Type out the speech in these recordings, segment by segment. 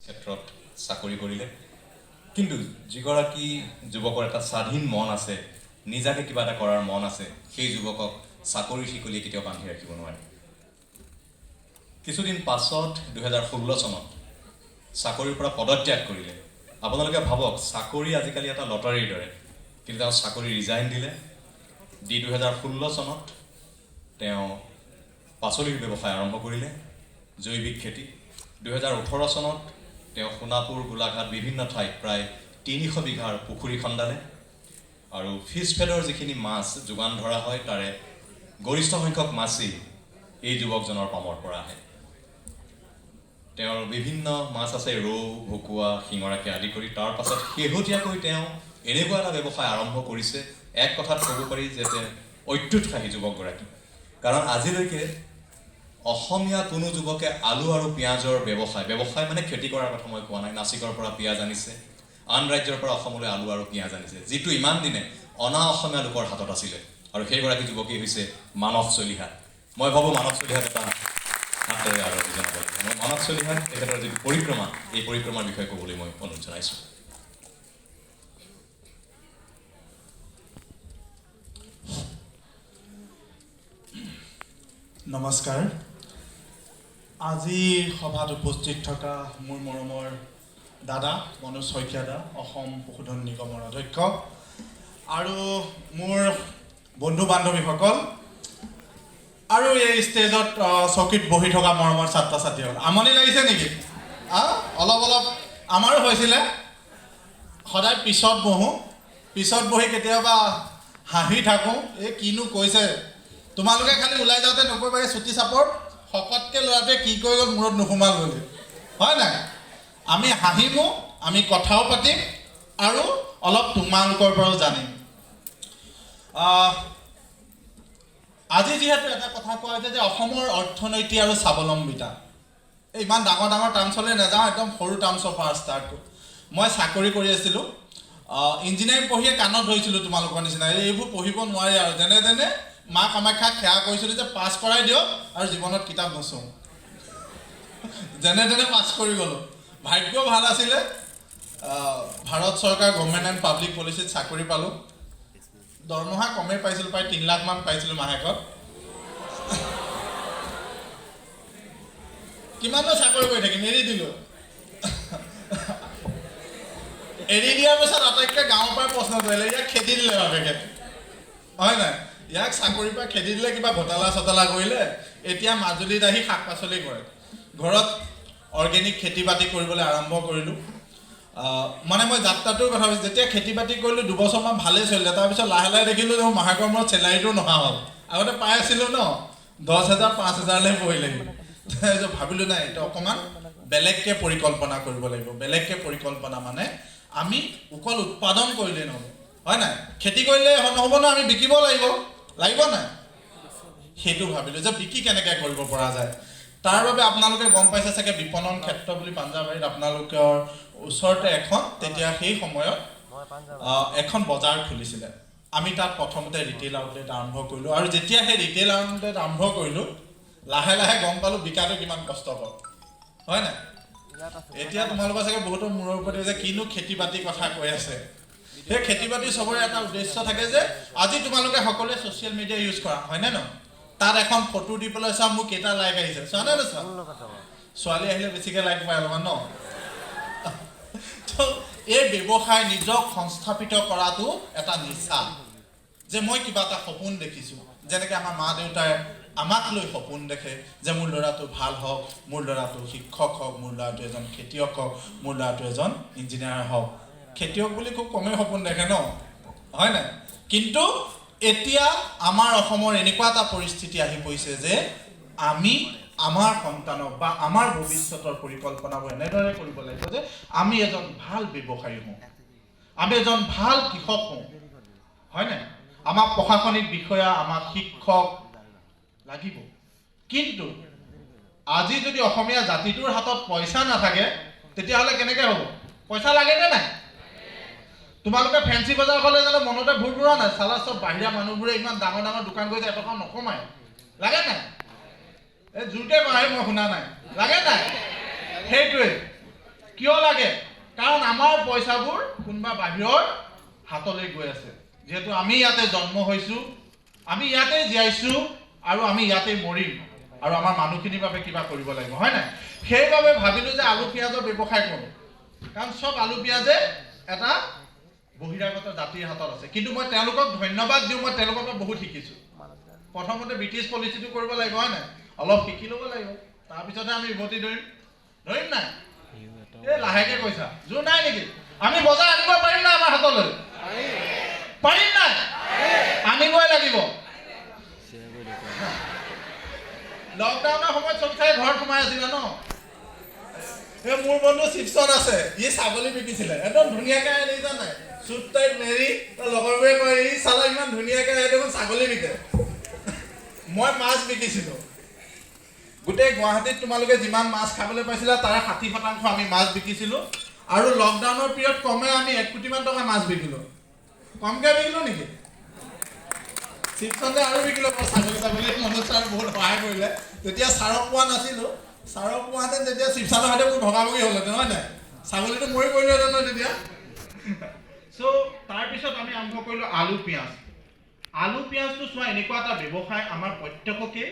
ক্ষেত্ৰত চাকৰি কৰিলে। কিন্তু যিগৰাকী যুৱকৰ এটা স্বাধীন মন আছে, নিজাকে কিবা এটা কৰাৰ মন আছে, সেই যুৱকক চাকৰিৰ শিকলিয়ে কেতিয়াও বান্ধি ৰাখিব নোৱাৰে। কিছুদিন পাছত 2016 চনত চাকৰিৰ পৰা পদত্যাগ কৰিলে। আপোনালোকে ভাবক, চাকৰি আজিকালি এটা লটাৰীৰ দৰে, কিন্তু তেওঁ চাকৰি ৰিজাইন দিলে। দি 2016 চনত তেওঁ পাচলিৰ ব্যৱসায় আৰম্ভ কৰিলে, জৈৱিক খেতি। 2018 চনত তেওঁ সোণাপুৰ, গোলাঘাট বিভিন্ন ঠাইত প্ৰায় 300 বিঘাৰ পুখুৰী খন্দালে আৰু ফিছ ফেডৰ যিখিনি মাছ যোগান ধৰা হয় তাৰে গৰিষ্ঠ সংখ্যক মাছেই এই যুৱকজনৰ পামৰ পৰা আহে। তেওঁৰ বিভিন্ন মাছ আছে, ৰৌ, ভকুৱা, শিঙৰাকে আদি কৰি। তাৰ পাছত শেহতীয়াকৈ তেওঁ এনেকুৱা এটা ব্যৱসায় আৰম্ভ কৰিছে, এক কথাত ক'ব পাৰি যে তেওঁ অত্যুৎসাহী যুৱকগৰাকী। কাৰণ আজিলৈকে অসমীয়া কোনো যুৱকে আলু আৰু পিঁয়াজৰ ব্যৱসায় মানে খেতি কৰাৰ কথা মই কোৱা নাই, নাচিকৰ পৰা পিঁয়াজ আনিছে, আন ৰাজ্যৰ পৰা অসমলৈ আলু আৰু পিঁয়াজ আনিছে, যিটো ইমান দিনে অনা অসমীয়া লোকৰ হাতত আছিলে। আৰু সেইগৰাকী যুৱকেই হৈছে মানস চলিহা। মই ভাবোঁ মানস চলিহাক এটা হাতেৰে আৰু জনাব লাগিব। মই মানস চলিহাক তেখেতৰ যিটো পৰিক্ৰমা, এই পৰিক্ৰমাৰ বিষয়ে ক'বলৈ মই অনুৰোধ জনাইছোঁ। নমস্কাৰ। আজিৰ সভাত উপস্থিত থকা মোৰ মৰমৰ দাদা মনোজ শইকীয়া দা, অসম পশুধন নিগমৰ অধ্যক্ষ, আৰু মোৰ বন্ধু বান্ধৱীসকল, আৰু এই ষ্টেজত চকীত বহি থকা মৰমৰ ছাত্ৰ ছাত্ৰীসকল, আমনি লাগিছে নেকি? অলপ অলপ আমাৰো হৈছিলে। সদায় পিছত বহোঁ, পিছত বহি কেতিয়াবা হাঁহি থাকোঁ, এই কিনো কৈছে। তোমালোকে খালি ওলাই যাওঁতে নকৰিবা, এই চুটি চাপৰ শকতকৈ ল'ৰাটোৱে কি কৈ গ'ল মূৰত নোসোমাল বুলি, হয় নাই? আমি হাঁহিমো, আমি কথাও পাতিম আৰু অলপ তোমালোকৰ পৰাও জানিম। আজি যিহেতু এটা কথা কোৱা হৈছে যে অসমৰ অৰ্থনীতি আৰু স্বাৱলম্বিতা, এই ইমান ডাঙৰ ডাঙৰ টাৰ্মছলৈ নাযাওঁ, একদম সৰু টাৰ্মছৰ পৰা ষ্টাৰ্ট কৰোঁ। মই চাকৰি কৰি আছিলোঁ, ইঞ্জিনিয়াৰিং পঢ়িয়ে কাণত ধৰিছিলোঁ তোমালোকৰ নিচিনা, এইবোৰ পঢ়িব নোৱাৰি আৰু যেনে তেনে মা কামাখ্যাক সেৱা কৰিছিলোঁ যে পাছ কৰাই দিয়ক আৰু জীৱনত কিতাপ নুচোঁ। যেনে তেনে পাছ কৰি গ'লোঁ। ভাগ্য ভাল আছিলে, ভাৰত চৰকাৰ গভৰ্ণমেণ্ট এণ্ড পাব্লিক পলিচিত চাকৰি পালোঁ। দৰমহা কমেই পাইছিলোঁ, প্ৰায় 3 লাখমান পাইছিলোঁ মাহেকত। কিমাননো চাকৰি কৰি থাকিম, এৰি দিলোঁ। এৰি দিয়াৰ পিছত আটাইতকৈ গাঁৱৰ পৰাই প্ৰশ্ন কৰিলে, ইয়াক খেদি দিলে বাপেকে, হয় নাই? ইয়াক চাকৰিৰ পৰা খেদি দিলে, কিবা ঘোটালা চটালা কৰিলে, এতিয়া মাজুলীত আহি শাক পাচলি কৰে। ঘৰত অৰ্গেনিক খেতি বাতি কৰিবলৈ আৰম্ভ কৰিলোঁ। মানে মই যাত্ৰাটোৰ কথা কৈছোঁ, যেতিয়া খেতি বাতি কৰিলোঁ দুবছৰমান ভালেই চলিলে। তাৰপিছত লাহে লাহে দেখিলোঁ যে মোৰ মাহেকৰ মূৰত চেলাৰীটো নহা হ'ল। আগতে পাই আছিলোঁ ন, 10,000 5,000লৈ পৰিলেহি। তাৰপিছত ভাবিলোঁ নাই, এইটো অকণমান বেলেগকৈ পৰিকল্পনা কৰিব লাগিব। বেলেগকৈ পৰিকল্পনা মানে আমি অকল উৎপাদন কৰিলেই নহ'ব, হয় নাই? খেতি কৰিলে নহ'ব ন, আমি বিকিব লাগিব, লাগিব নাই? সেইটো ভাবিলোঁ যে বিক্ৰী কেনেকৈ কৰিব পৰা যায়। তাৰ বাবে আপোনালোকে গম পাইছে চাগে, বিপণন ক্ষেত্ৰ বুলি পাঞ্জাবাৰীত আপোনালোকৰ ওচৰতে এখন, তেতিয়া সেই সময়ত এখন বজাৰ খুলিছিলে। আমি তাত প্ৰথমতে ৰিটেইল আউটলেট আৰম্ভ কৰিলোঁ। আৰু যেতিয়া সেই ৰিটেইল আউটলেট আৰম্ভ কৰিলোঁ, লাহে লাহে গম পালোঁ বিকাটো কিমান কষ্টকৰ, হয় নাই? এতিয়া তোমালোকৰ চাগে বহুতৰ মূৰৰ ওপৰতে যে কিনো খেতি বাতিৰ কথা কৈ আছে। সেই খেতি বাতি চবৰে এটা উদ্দেশ্য থাকে যে আজি তোমালোকে সকলোৱে ছ'চিয়েল মিডিয়া ইউজ কৰা, হয়নে ন? তাত এখন ফটো দি পেলাই চোৱা মোৰ কেইটা লাইক আহিছে, চোৱা নে নোচোৱা? ছোৱালী আহিলে বেছিকৈ লাইক পায় অলপমান ন? তো এই ব্যৱসায় নিজক সংস্থাপিত কৰাটো এটা নিচা, যে মই কিবা এটা সপোন দেখিছোঁ। যেনেকৈ আমাৰ মা দেউতাই আমাক লৈ সপোন দেখে যে মোৰ ল'ৰাটো ভাল হওক, মোৰ ল'ৰাটো শিক্ষক হওক, মোৰ ল'ৰাটো এজন খেতিয়ক হওক, মোৰ ল'ৰাটো এজন ইঞ্জিনিয়াৰ হওক। খেতিয়ক বুলি খুব কমেই সপোন দেখে ন, হয় নাই? কিন্তু এতিয়া আমাৰ অসমৰ এনেকুৱা এটা পৰিস্থিতি আহি পৰিছে যে আমি আমাৰ সন্তানক বা আমাৰ ভৱিষ্যতৰ পৰিকল্পনাবোৰ এনেদৰে কৰিব লাগিব যে আমি এজন ভাল ব্যৱসায়ী হওঁ, আমি এজন ভাল কৃষক হওঁ, হয় নাই? আমাক প্ৰশাসনিক বিষয়া, আমাক শিক্ষক লাগিব। কিন্তু আজি যদি অসমীয়া জাতিটোৰ হাতত পইচা নাথাকে তেতিয়াহ'লে কেনেকৈ হ'ব? পইচা লাগেনে নাই? তোমালোকে ফেঞ্চি বজাৰ গ'লে জানো মনতে ভুৰ ভুৰা নাই, চালা চব বাহিৰা মানুহবোৰে ইমান ডাঙৰ ডাঙৰ দোকান কৰিছে, এটকাও নকমায়, লাগে নাই? এই জোৰকে কয়, মই শুনা নাই, লাগে নাই? সেইটোৱে কিয় লাগে? কাৰণ আমাৰ পইচাবোৰ কোনোবা বাহিৰৰ হাতলৈ গৈ আছে। যিহেতু আমি ইয়াতে জন্ম হৈছোঁ, আমি ইয়াতে জীয়াইছোঁ আৰু আমি ইয়াতে মৰিম, আৰু আমাৰ মানুহখিনিৰ বাবে কিবা কৰিব লাগিব, হয় নাই? সেইবাবে ভাবিলোঁ যে আলু পিঁয়াজৰ ব্যৱসায় কৰোঁ, কাৰণ চব আলু পিঁয়াজে এটা বহিৰাগত জাতিৰ হাতত আছে। কিন্তু মই তেওঁলোকক ধন্যবাদ দিওঁ, মই তেওঁলোকৰ পৰা বহুত শিকিছোঁ। প্ৰথমতে ব্ৰিটিছ পলিচিটো কৰিব লাগিব, হয় নাই? অলপ শিকি ল'ব লাগিব, তাৰপিছতহে আমি উভতি ধৰিম। ধৰিম নাই? এই লাহেকে কৈছা, জোৰ নাই নেকি? আমি বজাৰ আনিব পাৰিম নাই আমাৰ হাতলৈ? পাৰিম নাই? আনিবই লাগিব। লকডাউনৰ সময়ত চব চাগে ঘৰত সোমাই আছিলে ন? এই মোৰ বন্ধু শিৱচন আছে, ই ছাগলী বিকিছিলে, একদম ধুনীয়াকৈ আহে, দেখিছা নাই? চুট টাইপ মেৰি, তাৰ লগৰবোৰে কয়, ই চালা ইমান ধুনীয়াকৈ আহে দেখোন ছাগলী বিকে। মই মাছ বিকিছিলোঁ। গোটেই গুৱাহাটীত তোমালোকে যিমান মাছ খাবলৈ পাইছিলা, তাৰে 60% আমি মাছ বিকিছিলোঁ। আৰু লকডাউনৰ পিৰিয়ড কমে আমি 1 কোটিমান টকা মাছ বিকিলোঁ। কমকৈ বিকিলোঁ নেকি? শিৱচন্দে আৰু বিকিলোঁ ছাগলী। ছাগলী মনোজ ছাৰে বহুত সহায় কৰিলে। তেতিয়া ছাৰক পোৱা নাছিলোঁ, ছাৰক পোৱাহেঁতেন তেতিয়া শিৱচানৰ সৈতে মোৰ ভগাভগি হ'লহেঁতেন, হয় নাই? ছাগলীটো মৰি পৰিলোহেঁতেন নহয় তেতিয়া। চ' তাৰপিছত আমি আৰম্ভ কৰিলোঁ আলু পিঁয়াজ। আলু পিঁয়াজটো চোৱা, এনেকুৱা এটা ব্যৱসায়, আমাৰ প্ৰত্যেককে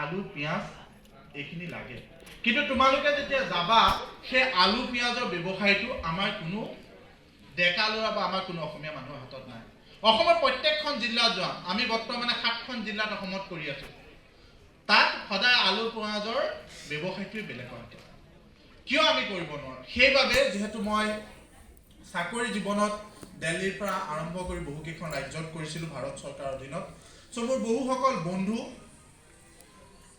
আলু পিঁয়াজ এইখিনি লাগে। কিন্তু তোমালোকে যেতিয়া যাবা, সেই আলু পিঁয়াজৰ ব্যৱসায়টো আমাৰ কোনো ডেকা ল'ৰা বা আমাৰ কোনো অসমীয়া মানুহৰ হাতত নাই। অসমৰ প্ৰত্যেকখন জিলাত যোৱা, আমি বৰ্তমানে 7খন জিলাত অসমত কৰি আছোঁ, তাত সদায় আলু পিঁয়াজৰ ব্যৱসায়টোৱে বেলেগৰ হাতত। কিয় আমি কৰিব নোৱাৰোঁ? সেইবাবে যিহেতু মই চাকৰি জীৱনত দিল্লীৰ পৰা আৰম্ভ কৰি বহুকেইখন ৰাজ্যত কৰিছিলোঁ ভাৰত চৰকাৰৰ অধীনত, চ' মোৰ বহুসকল বন্ধু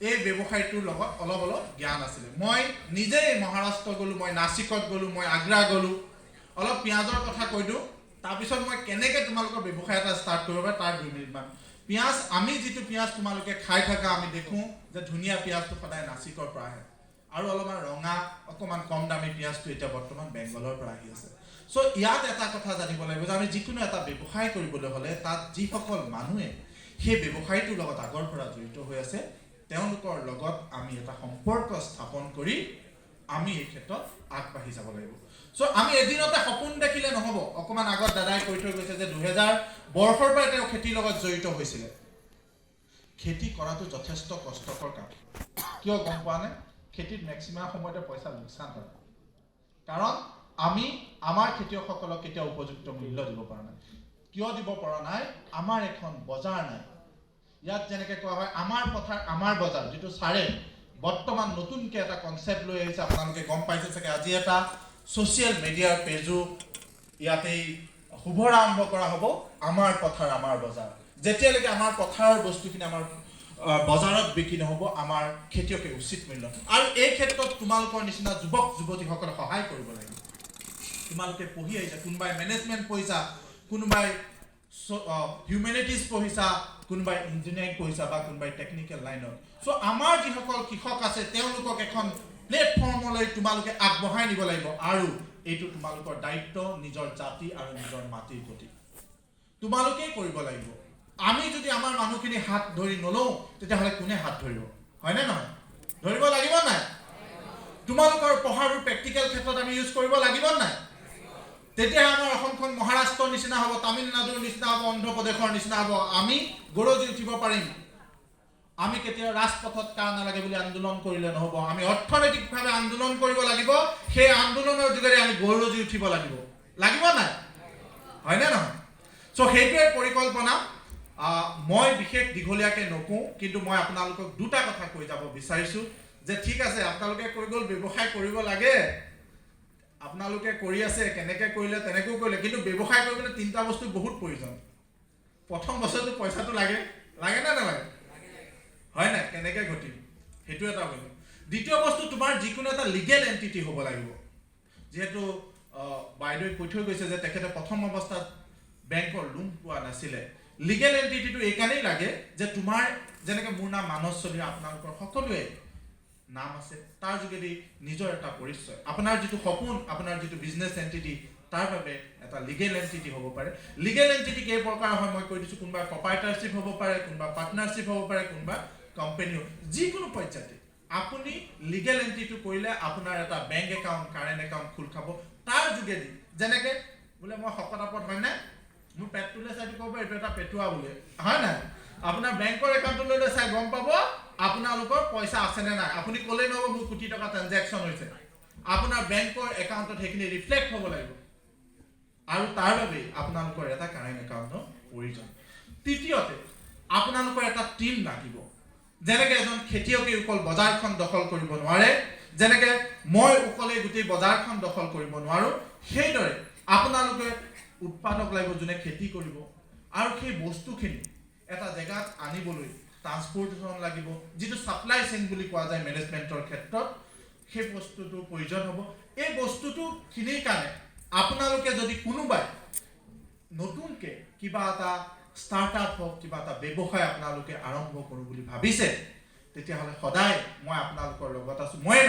এই ব্যৱসায়টোৰ লগত অলপ অলপ জ্ঞান আছিলে। মই নিজেই মহাৰাষ্ট্ৰ গ'লোঁ, মই নাচিকত গ'লোঁ, মই আগ্ৰা গ'লোঁ। অলপ পিঁয়াজৰ কথা কৈ দিওঁ, তাৰপিছত মই কেনেকৈ তোমালোকৰ ব্যৱসায় এটা ষ্টাৰ্ট কৰিব পাৰে তাৰ 2 মিনিটমান। পিঁয়াজ, আমি যিটো পিঁয়াজ তোমালোকে খাই থাকা, আমি দেখোঁ যে ধুনীয়া পিঁয়াজটো সদায় নাচিকৰ পৰা আহে, আৰু অলপমান ৰঙা অকণমান কম দামী পিঁয়াজটো এতিয়া বৰ্তমান বেংগলৰ পৰা আহি আছে। চ' ইয়াত এটা কথা জানিব লাগিব যে আমি যিকোনো এটা ব্যৱসায় কৰিবলৈ হ'লে তাত যিসকল মানুহে সেই ব্যৱসায়টোৰ লগত আগৰ পৰা জড়িত হৈ আছে, তেওঁলোকৰ লগত আমি এটা সম্পৰ্ক স্থাপন কৰি আমি এই ক্ষেত্ৰত আগবাঢ়ি যাব লাগিব। চ' আমি এদিনতে সপোন দেখিলে নহ'ব। অকণমান আগত দাদাই কৈ থৈ গৈছে যে 2000 বৰ্ষৰ পৰাই তেওঁ খেতিৰ লগত জড়িত হৈছিলে। খেতি কৰাটো যথেষ্ট কষ্টকৰ কাম। কিয় গম পোৱা নে? খেতিত মেক্সিমাম সময়তে পইচা লোকচান হয়, কাৰণ আমি আমাৰ খেতিয়কসকলক কেতিয়াও উপযুক্ত মূল্য দিব পৰা নাই। কিয় দিব পৰা নাই? আমাৰ এখন বজাৰ নাই। ইয়াত যেনেকৈ কোৱা হয় আমাৰ পথাৰ আমাৰ বজাৰ, যিটো ছাৰে বৰ্তমান নতুনকৈ এটা কনচেপ্ট লৈ আহিছে, আপোনালোকে গম পাইছে চাগে। আজি এটা ছ'চিয়েল মিডিয়াৰ পেজো ইয়াতেই শুভাৰম্ভ কৰা হ'ব, আমাৰ পথাৰ আমাৰ বজাৰ। যেতিয়ালৈকে আমাৰ পথাৰৰ বস্তুখিনি আমাৰ বজাৰত বিক্ৰী নহ'ব, আমাৰ খেতিয়কে উচিত মূল্য। আৰু এই ক্ষেত্ৰত তোমালোকৰ নিচিনা যুৱক যুৱতীসকলে সহায় কৰিব লাগিব। তোমালোকে পঢ়ি আহিছা, কোনোবাই মেনেজমেণ্ট পঢ়িছা, কোনোবাই হিউমেনিটিজ পঢ়িছা, কোনোবাই ইঞ্জিনিয়াৰিং পঢ়িছা বা কোনোবাই টেকনিকেল লাইনত। চ' আমাৰ যিসকল কৃষক আছে, তেওঁলোকক এখন প্লেটফৰ্মলৈ তোমালোকে আগবঢ়াই নিব লাগিব, আৰু এইটো তোমালোকৰ দায়িত্ব নিজৰ জাতি আৰু নিজৰ মাটিৰ প্ৰতি তোমালোকেই কৰিব লাগিব। আমি যদি আমাৰ মানুহখিনি হাত ধৰি নলওঁ, তেতিয়াহ'লে কোনে হাত ধৰিব, হয়নে নহয়? ধৰিব লাগিব নাই? তোমালোকৰ পঢ়াবোৰ প্ৰেক্টিকেল ক্ষেত্ৰত আমি ইউজ কৰিব লাগিব নাই? তেতিয়াহে আমাৰ অসমখন মহাৰাষ্ট্ৰৰ নিচিনা হ'ব, তামিলনাডুৰ নিচিনা হ'ব, অন্ধ্ৰপ্ৰদেশৰ নিচিনা হ'ব। আমি গৰজি উঠিব পাৰিম। আমি কেতিয়াও ৰাজপথত কা নালাগে বুলি আন্দোলন কৰিলে নহ'ব, আমি অৰ্থনৈতিকভাৱে আন্দোলন কৰিব লাগিব। সেই আন্দোলনৰ যোগেৰে আমি গৰজি উঠিব লাগিব। লাগিব নাই? হয়নে নহয়? চ' সেইটোৱে পৰিকল্পনা। মই বিশেষ দীঘলীয়াকৈ নকওঁ, কিন্তু মই আপোনালোকক দুটা কথা কৈ যাব বিচাৰিছোঁ যে ঠিক আছে, আপোনালোকে কৈ গ'ল ব্যৱসায় কৰিব লাগে, আপোনালোকে কৰি আছে, কেনেকৈ কৰিলে তেনেকৈও কৰিলে, কিন্তু ব্যৱসায় কৰিবলৈ তিনিটা বস্তু বহুত প্ৰয়োজন। প্ৰথম বস্তুটো পইচাটো লাগে, লাগে নে নালাগে? হয় নাই? কেনেকৈ ঘটিম সেইটো এটা প্ৰয়োজন। দ্বিতীয় বস্তু, তোমাৰ যিকোনো এটা লিগেল এণ্টিটি হ'ব লাগিব। যিহেতু বাইদেৱে কৈ থৈ গৈছে যে তেখেতে প্ৰথম অৱস্থাত বেংকৰ লোন পোৱা নাছিলে। লিগেল এণ্টিটিটো এইকাৰণেই লাগে যে তোমাৰ যেনেকৈ মোৰ নাম মানস চলিহা, আপোনালোকৰ সকলোৱে নাম আছে, তাৰ যোগেদি নিজৰ এটা পৰিচয়, আপোনাৰ যিটো সপোন, আপোনাৰ যিটো বিজনেছ এণ্টিটি, তাৰ বাবে এটা লিগেল এণ্টিটি হ'ব পাৰে। লিগেল এণ্টিটি কেই প্ৰকাৰৰ হয় মই কৈ দিছোঁ। কোনোবা প্ৰপাইটাৰশ্বিপ হ'ব পাৰে, কোনোবা পাৰ্টনাৰশ্বিপ হ'ব পাৰে, কোনোবা কোম্পেনী, যিকোনো পৰ্যায়তে। আপুনি লিগেল এণ্ট্ৰিটো কৰিলে আপোনাৰ এটা বেংক একাউণ্ট, কাৰেণ্ট একাউণ্ট খোল খাব। তাৰ যোগেদি যেনেকে বোলে মই শকত আপত, হয়নে? মোৰ পেটটোলৈ চাইতো ক'ব এইটো এটা পেটুৱা বুলি, হয় নাই? আপোনাৰ বেংকৰ একাউণ্টটোলৈ চাই গম পাব আপোনালোকৰ পইচা আছেনে নাই। আপুনি ক'লেই নহ'ব মোৰ কোটি টকা ট্ৰেনজেকশ্যন হৈছে। আপোনাৰ বেংকৰ একাউণ্টত সেইখিনি ৰিফ্লেক্ট হ'ব লাগিব আৰু তাৰ বাবেই আপোনালোকৰ এটা কাৰেণ্ট একাউণ্টৰ প্ৰয়োজন। তৃতীয়তে, আপোনালোকৰ এটা টীম লাগিব। যেনেকে এজন খেতিয়কে অকল বজাৰখন দখল কৰিব নোৱাৰে, যেনেকে মই অকলে গোটেই বজাৰখন দখল কৰিব নোৱাৰোঁ, সেইদৰে আপোনালোকে উৎপাদক লাগিব, যোনে খেতি কৰিব আৰু সেই বস্তুখিনি এটা জেগাত আনিবলৈ ট্ৰান্সপৰ্টেশ্যন লাগিব, যিটো ছাপ্লাই চেইন বুলি কোৱা যায় মেনেজমেণ্টৰ ক্ষেত্ৰত, সেই বস্তুটোৰ প্ৰয়োজন হ'ব। এই বস্তুটোখিনিৰ কাৰণে আপোনালোকে যদি কোনোবাই নতুনকৈ কিবা এটা ষ্টাৰ্টআপ হওক, কিবা এটা ব্যৱসায় আপোনালোকে আৰম্ভ কৰোঁ বুলি ভাবিছে, তেতিয়াহ'লে সদায় মই আপোনালোকৰ লগত আছোঁ। ময়ে